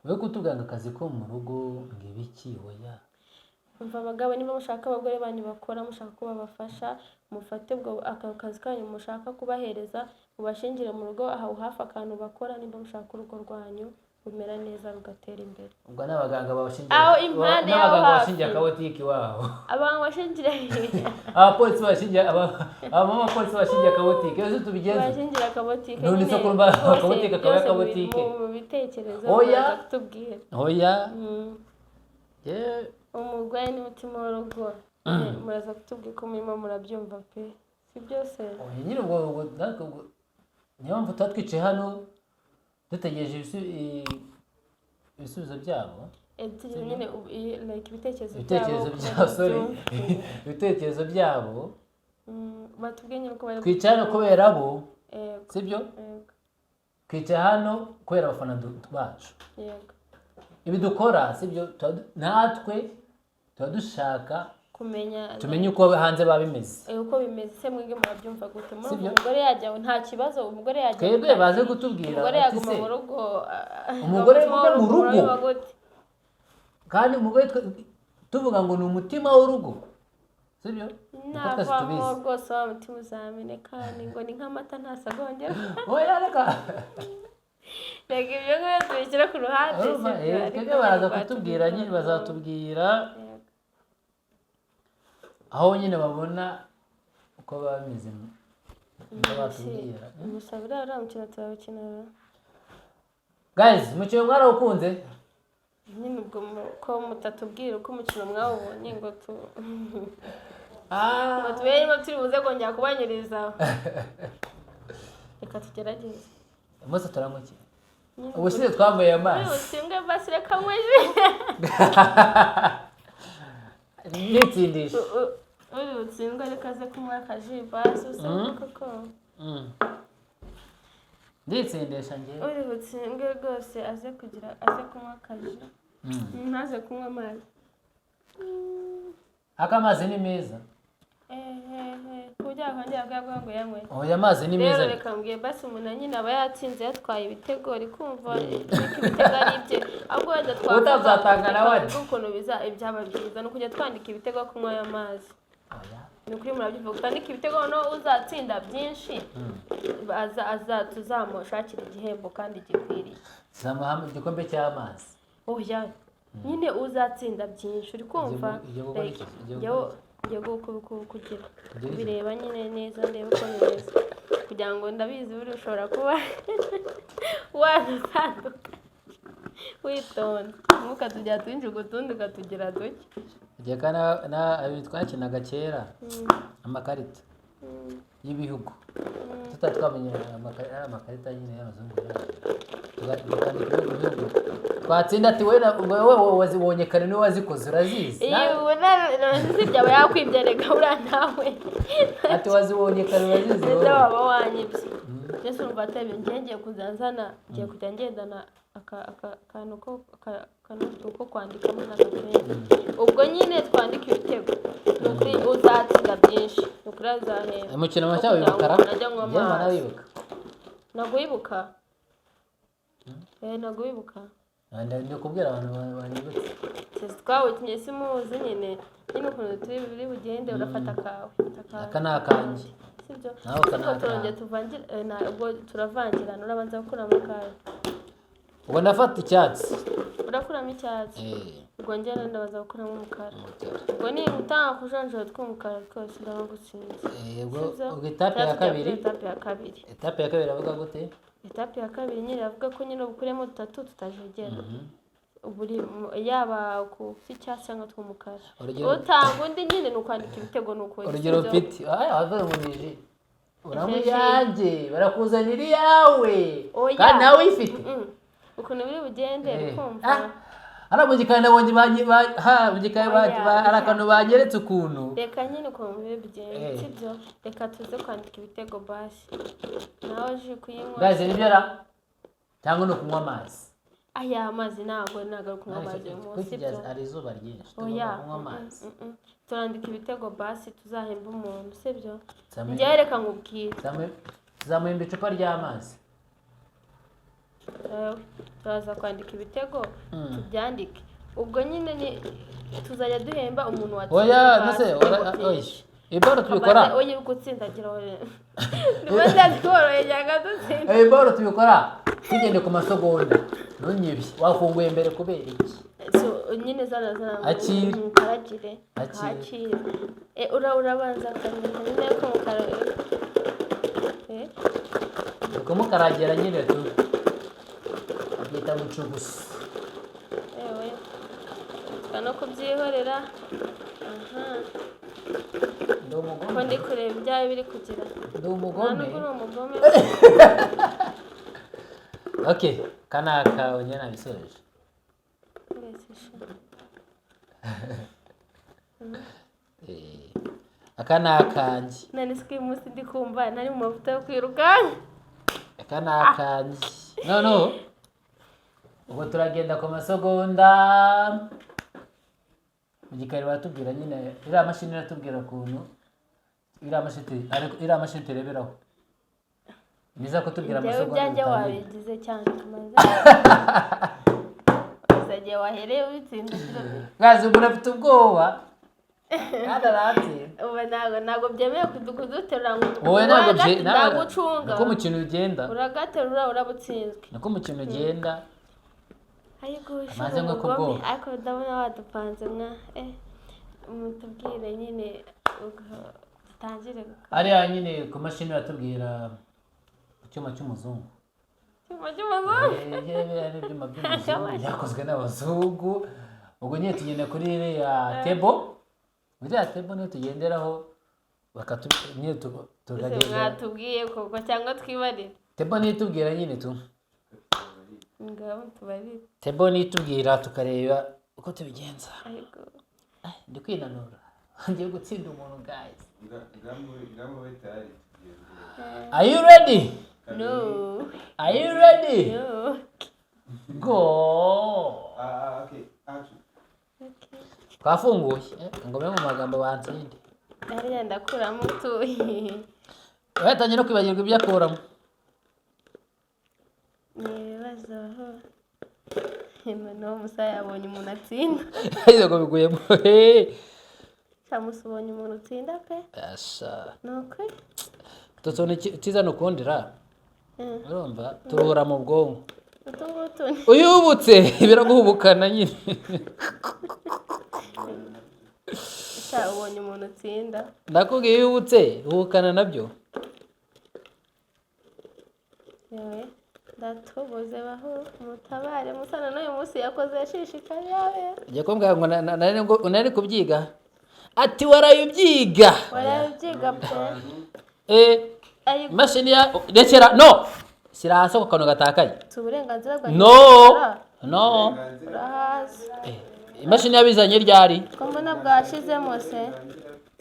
We kutubwira ngo akazi ko mu rugo, ngo ibiki, oya. Umva abagabo, niba mushaka abagore banyu bakora, mushaka ko babafasha, mufate ubwo ako kazi kanyu mushaka kubahereza, mubashingire mu rugo aho hafi akantu bakora, nimba mushaka urugo rwanyu rumera neza, rugatera imbere. Ubwo n'abaganga babashingiye Aho impande y'aho n'abaganga hafi. bashingiye akabotiki wabo. Abantu bashingira Abapolisi bashingiye, abamama polisi bashingiye akabotike, yose tubigenze. Bashingira akabotike. None se Nyine ko urumva rwose akabotike akaba byose akabotike? mu bitekerezo Oya. muraza kutubwira. Oya. Yeah. Umugore n'umutima w'urugo, muraza kutubwira ko murimo murabyumva pe, si byose? Oya nyine, ubwo natwe ubwo niyo mpamvu tuba twicaye hano dutegereje ibisubizo byabo. Ebyiri nyine, like ibitekerezo Ibitekerezo byabo, byabo, sorry. babyumva. Ibitekerezo byabo. Batubwiye nyine uko bari. Twicaye hano kubera bo. Yego. Sibyo? Yego. Twicaye hano kubera abafana bacu. Yego. Ibi dukora, sibyo, natwe tuba dushaka kumenya tumenye uko hanze biba bimeze. Uko bimeze se, mwebwe murabyumva gute? Murumva Sibyo? umugore yajya, nta kibazo, umugore yajya mu Twebwe kazi, baze kutubwira umugore bati yaguma se, mu rugo, umugore umutima ugume mu w'urugo rugo. murabiba gute? Kandi umugore tuvuga ngo ni umutima w'urugo, sibyo? Niko twese Navamo tubizi. rwose wa mutima uzameneka, ni ngo ni nk'amata ntasagongera. Oya, reka. Reka ibyo ngibyo tubishyire ku ruhande. Urumva, Sibyo? Ariko twebwe baraza nyine kutubwira nyine, bazatubwira Yego. aho nyine babona uko biba bimeze, niko batubwira. Gusa buriya uriya mukino turawukina. Guys, umukino mwarawukunze? Nyine ubwo ko mutatubwira uko umukino mwawubonye, ngo tu ngo tube niba turi buze kongera kubanyurizaho, reka tugerageze. Umunsi turanywa iki? Nyine Ubushize twanyweye uri amazi. Butsindwe basi, reka nywe jus. Nitsindisha. Uri butsindwe reka aze kunywa akaji basi, usa koko. Nditsindisha njyewe. Uri butsindwe rwose aze kugira, aze kunywa akaji, ntaze kunywa amazi. Aka amazi ni meza. Ehehe, ku buryo yakongera kuyaguha ngo yanywe. Oya, amazi ni meza. Rero reka mbwiye basi, umuntu nyine aba yatsinze, yatwaye ibitego, ari kumva ariko ibitego ari ibye, ahubwo wenda twavuga Utazatanga nawe reka ati. mvuge ukuntu biza ibyaba byiza ni ukujya twandika ibitego kunywa ayo mazi. Oya. Ni ukuri murabyumva, twandika ibitego, noneho uzatsinda byinshi aza tuzamushakira igihembo kandi gikwiriye. Tuzamuha igikombe cy'amazi. Oya nyine, uzatsinda byinshi, uri kumva? Ugiye gukora Like, iki? Ugiye njyewe ngiye kugira Kugira iki? kubireba nyine neza, ndebe uko bimeze, kugira ngo ndabizi buri ushobora kuba wadutanduka witonze, ntukatujya twinshi utundi ukatugira duke. Igihe kandi ibi twakinaga kera, amakarita. y'ibihugu tutari twamenya ari amakarita nyine y'abazungu yaje. Tukandika ibihugu twatsinda, ati wowe wowe wazibonye kare, niwe wazikoze, urazizi. Iyo ubona usibye aba yakwibye reka uriya nawe. Ati wazibonye kare, urazizi. Ndetse Wowe waba wanyibye mbese. Urumva atebye, njye ngiye kujya nzana, ngiye kujya ngendana akantu ko akantu ko kwandikamo n'agapeni. Ubwo nyine twandika ibitego, ni ukuri uzatsinda byinshi, ni ukuri azahemba. Umukino mushya. Kugira ngo Wibuka ra? umuntu ajye anywa Njyewe amazi. nawibuka. Ntabwo wibuka? Eh, ntabwo wibuka. Ndi kubwira abantu banyibutse. Sisi twawukinye simuzi nyine ukuntu turi buri bugende. Urafata akawe, fata akawe. Aka ni akanjye. Sibyo? Nawe aka ni Ariko turongera akawe. tuvangire, ubwo turavangirana. Urabanza gukuramo akawe. Ubwo ndafata icyatsi. Urakuramo icyatsi? Eh. Ubwo njyewe ndabanza gukuramo umukara. Umukara. Ubwo niba utanga kujonjora tw'umukara twose, ndaba ngutsinze. Eh, ubwo Sibyo? ubwo étape ya Tujya kuri kabiri. Étape ya kabiri. Étape ya kabiri avuga gute? Étape ya kabiri nyine iravuga ko nyine ubukuremo dutatu tutajegera, buri yaba ku tw'icyatsi cyangwa tw'umukara. Urugero Utanga undi nyine ni ukwandika ibitego, ni uko. Urugero Sibyo? mfite aya wavuga ngo ni jus, uramuyange, barakuzanira iyawe. Oya. Kandi nawe uyifite. Ukuntu biri bugende, Eh. uri kumva? Ah, hariya mu gikari nabonye mu gikari Oya, hari akantu banyeretse ukuntu. Reka nyine ukuntu biri bugende. Eh. Sibyo? Reka tuze kwandika ibitego basi, nawe jus kuyinywa. Guys, nibyo ra cyangwa ni ukunywa amazi? Aya amazi ntabwo ari kunywa amazi uyu munsi. Kuri iki gihe Sibyo? hari izuba ryinshi, Oya. tugomba kunywa amazi. Turandika ibitego basi, tuzahemba umuntu, sibyo? Tuzamuhemba Njyewe reka nkubwire. Tuzamuhemba icupa ry'amazi. Turaza kwandika ibitego, tubyandike. Ubwo nyine ni tuzajya duhemba umuntu watsinze Oya. basi, Nase ibitego oya. byinshi. Iboro tubikora. Kabanze, oya, uri gutsindagira wowe, niba byatworoheye cyangwa dutsinda. Iboro tubikora tugende ku masegonda. Ntunyibye, wafunguye mbere kubera iki? So nyine zana zana. Akira. Mukaragire. Akira. Akira. Urabanza akamenya nyine ko mukara Kumukaragira nyine tu babyita bucugusi. Ewe, twa no kubyihorera aha. Ndi Ko umugome. ndi kureba ibyawe biri kugira. Ndi Nta umugome. nubwo uri umugome. Okay, kana kawe njye nabisoje. Mbese sha. Eh, aka ni akanjye. None se uyu munsi ndi kumva nari mu mavuta yo kwirukanka. Aka ni akanjye. Noneho ubwo turagenda ku masegonda. Mu gikari baratubwira nyine, iriya mashini iratubwira ukuntu iriya mashini ariko iriya mashini tureberaho niza kutubwira Njyewe amasegonda ibyanjye dutangire. Wabigize cyane tumaze gusa igihe wahereye ubitsinda. Guys, umuntu afite ubwoba kandi aratsinda. Ubu ntabwo byemewe kuduterura ngo Wowe ntabwo ndagucunga. Niko umukino ugenda. Uragaterura, uraba utsinzwe. Niko umukino ugenda. Ariko Amaze nko umugome. kubwoba. Ariko ndabona wadupanze mwa mutubwire nyine ubwo dutangire gukora. Hariya nyine ku mashini baratubwira ku cyuma cy'umuzungu. Icyuma cy'umuzungu. Eh, biriya ni ibyuma by'umuzungu byakozwe n'abazungu. Ubwo nyine tugenda kuri iriya table, iriya table niyo tugenderaho, bakatu nyine Ese tukagenda. Mwatubwiye koko cyangwa twibarire? Table niyo itubwira nyine tu. Ngaho tubarire. Table niyo itubwira, tukareba uko tubigenza. Ariko Ah, ndi kwinanura, ngiye gutsinda umuntu, guys. Ngamube tayari, tugende. Are you ready? No. Are you ready? No. Go. Ah, ah, okay, action. Okay. Twafunguye. Eh, ngo mbe mu magambo bansinde. Hariya ndakuramo utuye. Yatangiye no kwibagirwa ibyo akuramo. Ni ibibazo aho noneho musa yabonye umuntu atsinda. Ngo biguyemo. Cyangwa se ubonye umuntu utsinda pe. Asha. Ni ukuri. Utu tuntu cyiza ni ukundira. Urumva turuhura mu bwonko. Utu ngutu ni Uyubutse biraguhubukana nyine. Sha, ubonye umuntu utsinda. Ndakubwiye, iyo ubutse uhubukana nabyo. Yewe, ndatubuze baho, mutabare musana n'uyu munsi yakoze ashishikaye yawe. Ngiye kumbwira ngo nari kubyiga. Ati warayibyiga. Warabyiga pe. Eh, Ariko imashini ya rekera, no shyira hasi ako kantu gatakaye. Si uburenganzira bwanjye No. gukora. No. Uburenganzira. Urahazi. Eh, imashini yabizanye ryari? Ko mbona bwashizemo se,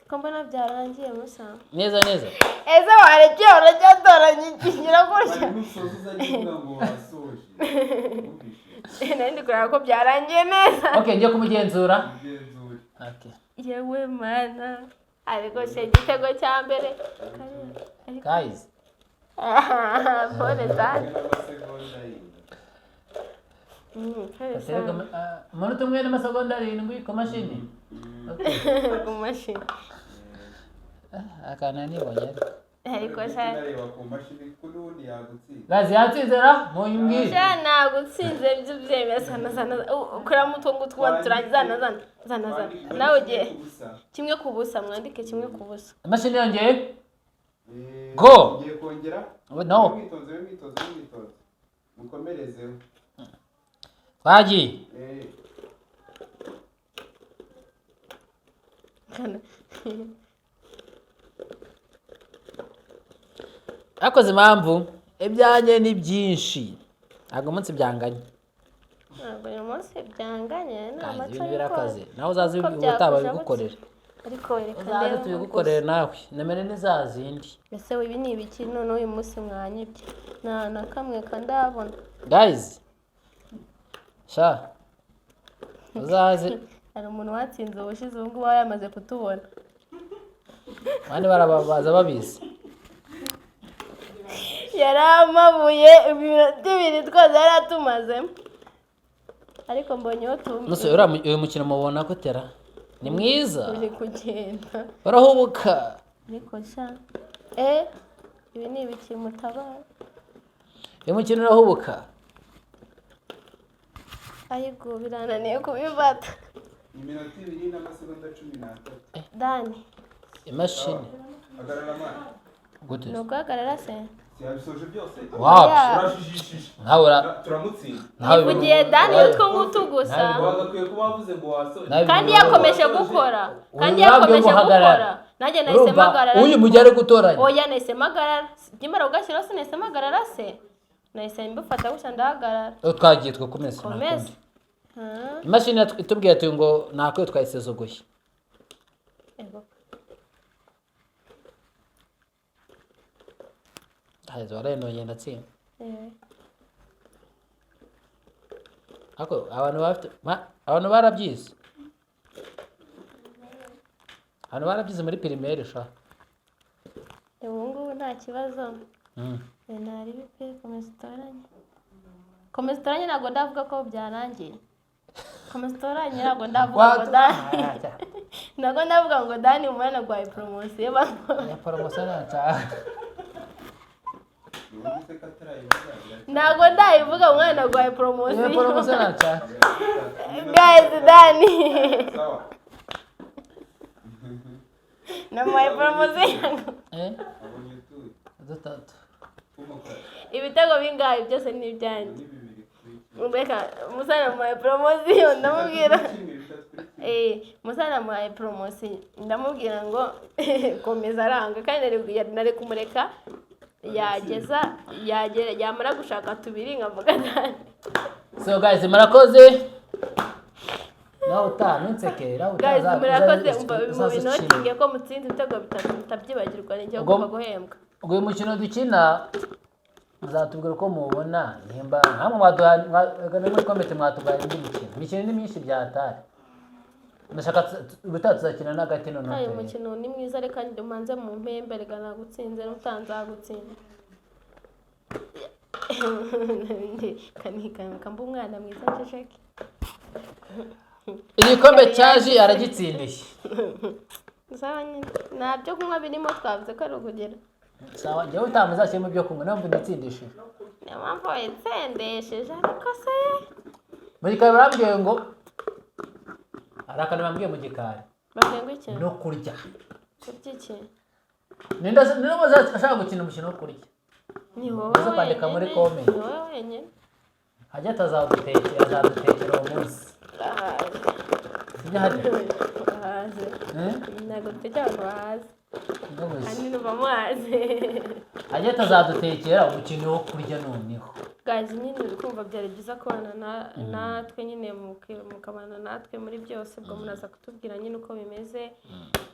ko mbona byarangiye musa? Neza neza. Ese warekeye, uracyatoranya ikigira gutya? Nusoza uzajya uvuga ngo wasoje. Wumvise? Nari ndi kureba ko byarangiye neza. Okay, ngiye kumugenzura. Ugenzure. Okay. Yewe mana, ariko se igitego cya mbere Guys. Pole sana. N'amasegonda yindi. Pole Gatereka sana. umunota umwe n'amasegonda 7 ku mashini. Okay. Ku mashini. Akantu nibonye ariko. Ariko sha Nareba ku mashini ko n'ubundi yagutsinda. Guys, yatsinze ra, mumbwire. Sha, nagutsinze ibyo ubyemera. Sana sana, ukuramo utwo ngutwo turangiza. Zana zana zana zana nawe ugiye. Ubusa. 1-0, mwandike 1-0. Imashini yongeye. Eh, Go! Ugiye kongera? No. Mwitonze, mwitonze, mwitonze. Mukomerezeho. Twagiye. Eh, Kana. Akoze impamvu ibyanjye ni byinshi, ntabwo umunsi byanganye. Ntabwo uyu munsi byanganye, ni Guys, amaco. ibintu Ariko birakaze, nawe uzaze ko ubutaha byakujabutse. babigukorera. Ariko reka Uzaze ndebe tubigukorere nawe, nomero ni za zindi. Ese ibi ni ibiki none? Uyu munsi mwanyibye, nta na kamwe kandabona. Guys, sha, uzaze. Hari umuntu watsinze ubushize, ubu ngubu aba yamaze kutubona. Abandi barababaza babizi. Yari amabuye iminota 2 twose yari atumazemo, ariko mbonyeho tumwe. Nuse uyu mukino mubona gutera ni mwiza. Uri kugenda. Barahubuka. Ariko sha, eh, ibi ni ibiki? Mutabara. Uyu mukino urahubuka. Ariko birananiye kubifata. Iminota 2 n'amasegonda 13. Dani. Imashini. Hagarara mwana. Gute? Ni uguhagarara se? Siyabisoje byose. Wapi. Yeah. Urashijishije. Nkawe Turamutsinda. nkawe. Nivugiye Dani utwo ngutu gusa. Wagakwiye kuba wavuze ngo wasoje. Nawe Kandi yakomeje gukora, kandi Urabyo yakomeje guhagarara. gukora, nanjye nahise Urumva mpagarara. uyu mujyi ari gutoranya. Oya, nahise mpagarara. Nkimara kugashyiraho sinahise mpagarara se? Nahise mbifata gutya ndahagarara. Oh, twagiye, twakomeza. Komeza. Imashini itubwiye ati ngo nakwiye twayisuzuguye. Ego. Haheze waraye ndatsinda. Eh. Ariko abantu bafite abantu barabyize, abantu barabyize muri primaire sha. Ubu ngubu nta kibazo. Eh, ntaribi pe, komeza utoranye, komeza utoranye. Ntabwo ndavuga ko byarangiye. Komeza utoranye, ntabwo ndavuga ngo Dani, ntabwo ndavuga ngo Dani umwana arwaye poromosiyo. Ya poromosiyo ntaca. Ubundi se ko atarayivuga? Ntabwo ndayivuga, umwana arwaye Ya poromosiyo. poromosiyo ntaca. Guys, Dani Sawa. namuhaye poromosiyo. Eh. Abonye utuye. Dutatu. Tw'umukara. Ibitego bingahe? Byose ni ibyanjye. Ni 2-1. Reka, Musa namuhaye poromosiyo, ndamubwira. 3-1, 3-1. Eh, Musa namuhaye poromosiyo, ndamubwira ngo komeza, aranga. Kandi nari kumureka yageza yagera yamara gushaka tubiri nkavuga Dani. So guys, murakoze, nawe utaha ntunseke, nawe utaha. Guys, murakoze. Umva, mu uzaze ukina. binotinge ko mutsinze ibitego bitatu, mutabyibagirwa, ni ugomba guhembwa. Ubwo uyu mukino dukina muzatubwira uko muwubona, nimba nkamwe mwaduha muri comment, mwatugaye indi mikino. Imikino ni myinshi byatari. Ndashaka ubutaha tuzakina n'agati noneho Uyu turebe. mukino ni mwiza, reka umanze mu mpembe. Reka, nagutsinze n'utanzagutsinda. Kanika mba umwana mwiza, nceceke. Igikombe cya ji aragitsindiye. Sawa nyine, nta byo kunywa birimo, twavuze ko ari ukugira. Sawa, njyewe utaha muzashyiremo ibyo kunywa, niyo mpamvu nitsindishije. Niyo mpamvu witsendesheje, ariko se Mu gikari barambwiye ngo hari akantu bambwiye mu gikari. Bavuye ngo iki? No kurya. Kurya iki? Ninde ashaka gukina umukino wo kurya? Ni wowe Uze kwandika muri wenyine. comment. Ni wowe wenyine. Hajya atazadutekera, azadutekera uwo munsi. Urahaze. Sibyo hajya? Urahaze. Eh? Ntabwo dutekera abantu bahaze. Ndabuze. Kandi numva muhaze. Ajya atazadutekera umukino wo kurya noneho. Guys, nyine uri kumva byari byiza kubana natwe nyine, mukabana natwe muri byose. Ubwo muraza kutubwira nyine uko bimeze,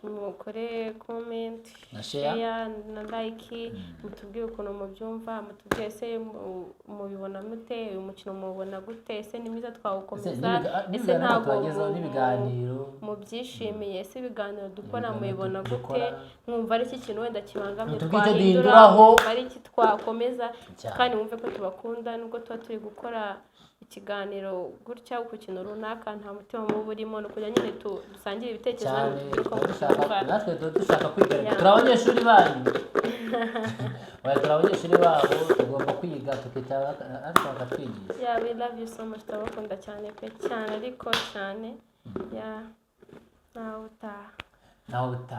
mukore comment Na share. Na like, mutubwire ukuntu mubyumva, mutubwire ese mubibona mute, uyu mukino muwubona gute, ese ni mwiza twawukomeza, ese n'ibiganiro ntabwo tubagezaho, n'ibiganiro mubyishimiye, ese ibiganiro dukora Ibiganiro mubibona gute, dukora. Mwumva ari iki kintu wenda kibangamye Mutubwire icyo twahindura, duhinduraho. Mwumva ari iki twakomeza. Cyane. Kandi mwumve ko tubakunda, nubwo tuba turi gukora ikiganiro gutya ku kintu runaka, nta mutima mubi urimo, ni ukugira nyine dusangire ibitekerezo Cyane. namwe tubwire uko Tuba dushaka mubyumva. Natwe tuba dushaka kwiga. Turi abanyeshuri banyu. Oya, turi abanyeshuri babo, tugomba kwiga, tukicara ariko bakatwigisha. Yeah, we love you so much. Turabakunda cyane pe, cyane, ariko cyane. Yeah, nawe utaha. Nawe utaha.